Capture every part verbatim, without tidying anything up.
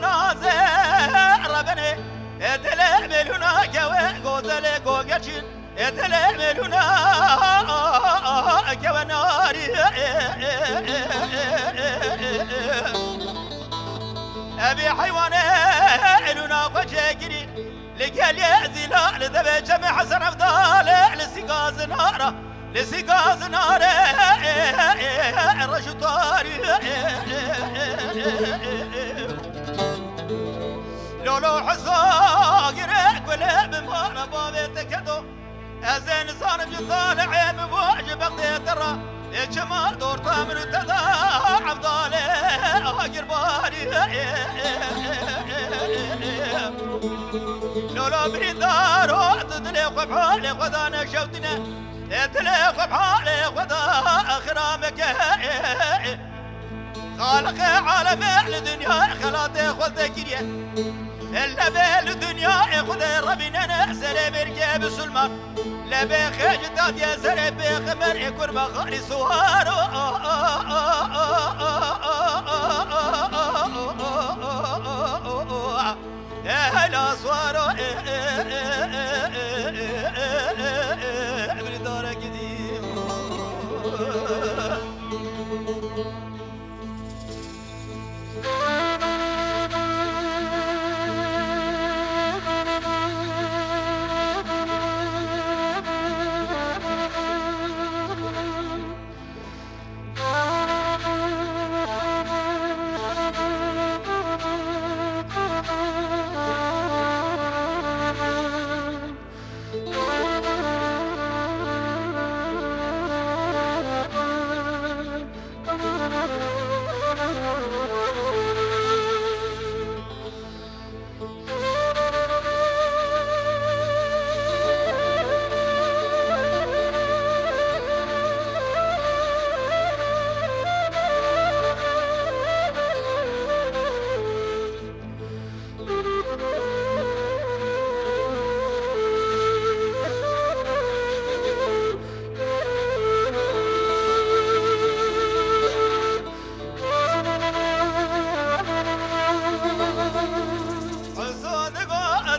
Nazê rebenê, e, dilê melûna kewe, gozelê gogeçîn, e, dilê melûna kewe narî. Evî heywanê elûna xwe çêkirî, li gelê zîla, li devê çemê Hesen Evdalê, li sîga zinara. Li sîga zinarê reş û tarî. Lolo hesa gire kule bi mala bavê te kedo. Ez ê nizanim ji Talihê min bo ji bextê te re. Ê çima dorta min û te da Evdalê agirbarî. Lolo birîndaro tu dilê xwe bi halê xwe da neşewtine. Ê dilê xwe bi halê xwe da xirameke. Xaliqê alemê li dinya xelatê xwe te kiriye. Ê lebê li dinya ê Xwedê revînene serê mêrkê bisulman. Lebê xêj dadiye serê pêxemer ê kurba xalî suwaro. Hela suwaro, birîndare gidî.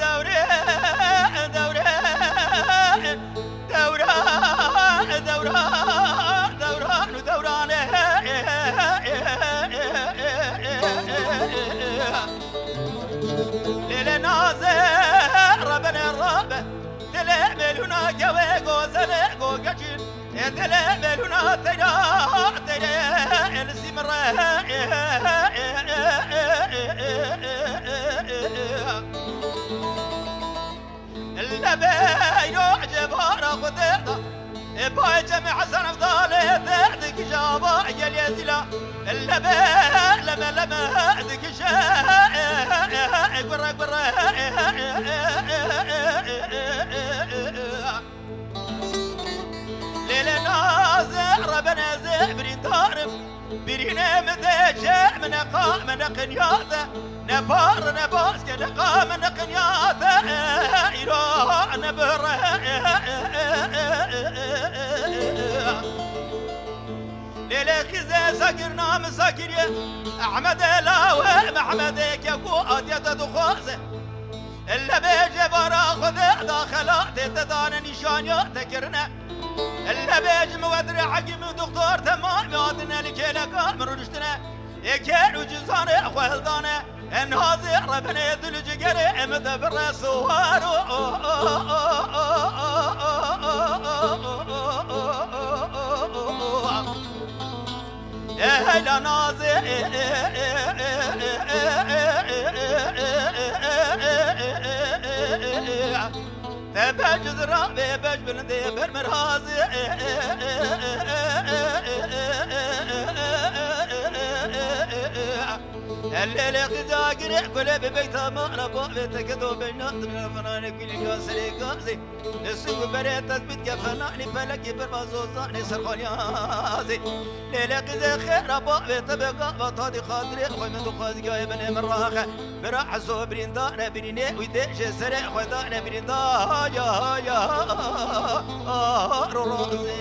Dewre, dewre, dewra, dewra, dewran û dewran e. Lêlê nazê rebe ne rebe, dilê melûna gewê gozelê gogeçîn. Ê dilê melûna teyra, teyra, el simre. Lebeyro cevara xwe derda. Ê bayê cemê Hesen Evdalê derdikî java gelê zîla. Lebe, lebe, lebe dikişe. Gure, gure. Lêlê nazê rebene zê birîndarim. Birînê min dê çê min e qa min e qinyate. Ne par ne baske ne qa min e qinyate. Îro ne bire. Lêlê xîzê sakir nam sakiriye. Ehmedê lawe Mehmedê ke ku adiye te dixwaze. Lebê cevara Xwedê da xelatê te dane nîşaniya te kirine. Lebê ji min we dire hekîm û doktor temamî hatine li kêleka min rûniştine. Ê kêr û cizanê xwe hildane. Ê nazê rebenê dil û cigerê em te bire siwar û. Heyla nazê. Te bec zira bê bec bilindê ber mirazê. Lêlê qîza girê kulê bi beyta mala bavê te ke do beyna dimna fanane kulî ya serê gazê. Li sû û berê tezbît ke fenanî pelekî perva zozanê serxaliyazê. Lêlê qîzê xêra bavê te be gava tadî xatirê xwe min dixwaz gayê binê min raxe. Bira Heso birîndar e birînê wî dê ji serê xwe dane birîndar ya ya ro rozê.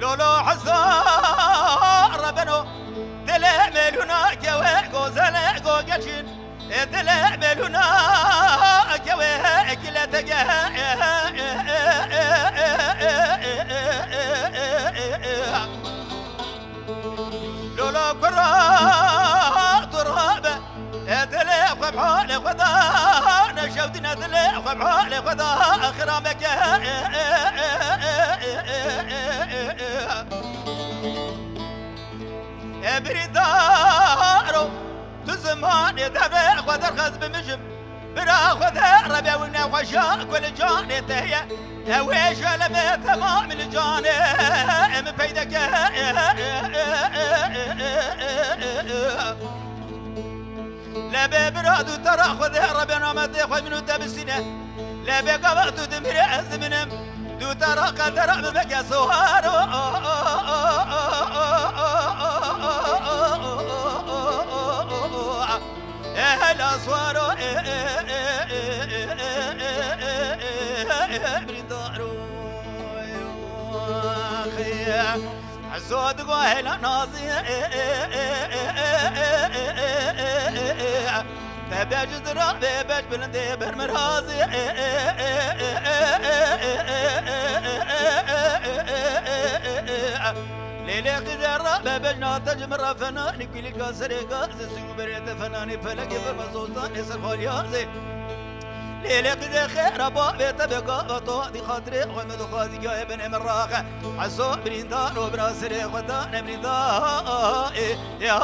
Lolo hezar rebeno, dilê melûna kewe, gozele gogeçin. E dilê melûna kewe, ekile tege. Lolo kura turabe. E dilê xwe bi halê xwe da, neşewdine dilê xwe bi halê xwe da, xirameke. E birîndaro, tu zimanê devê xwe derxez bimijim. Bira xwe de rebe wine xweşa ku li canê te ye. Ew ê ji levê temamî li canê min peydeke. Lebe bira du tera xwe de rebe nametê xwe min û te bisîne. Lebe gava tu dimire ez diminim. Du tera qedera bibeke soharo. Ehla swaro, birîndaro. Hezar digo hela nazî. Te bec zira bê bec bilindê ber mirazî. Lêlê qîzê ra be bec nate ji min re fena, nîkulîka serê gazê sî û berê te fenanê pelekê ferme zozanê ser xaliyazê. Lêlê qîzê xêra babê te be gava to, dî xatirê xwe me dixwazî gayê binê min raxe. Heso birîndar û bira serê xwe dane birînda. E, ya.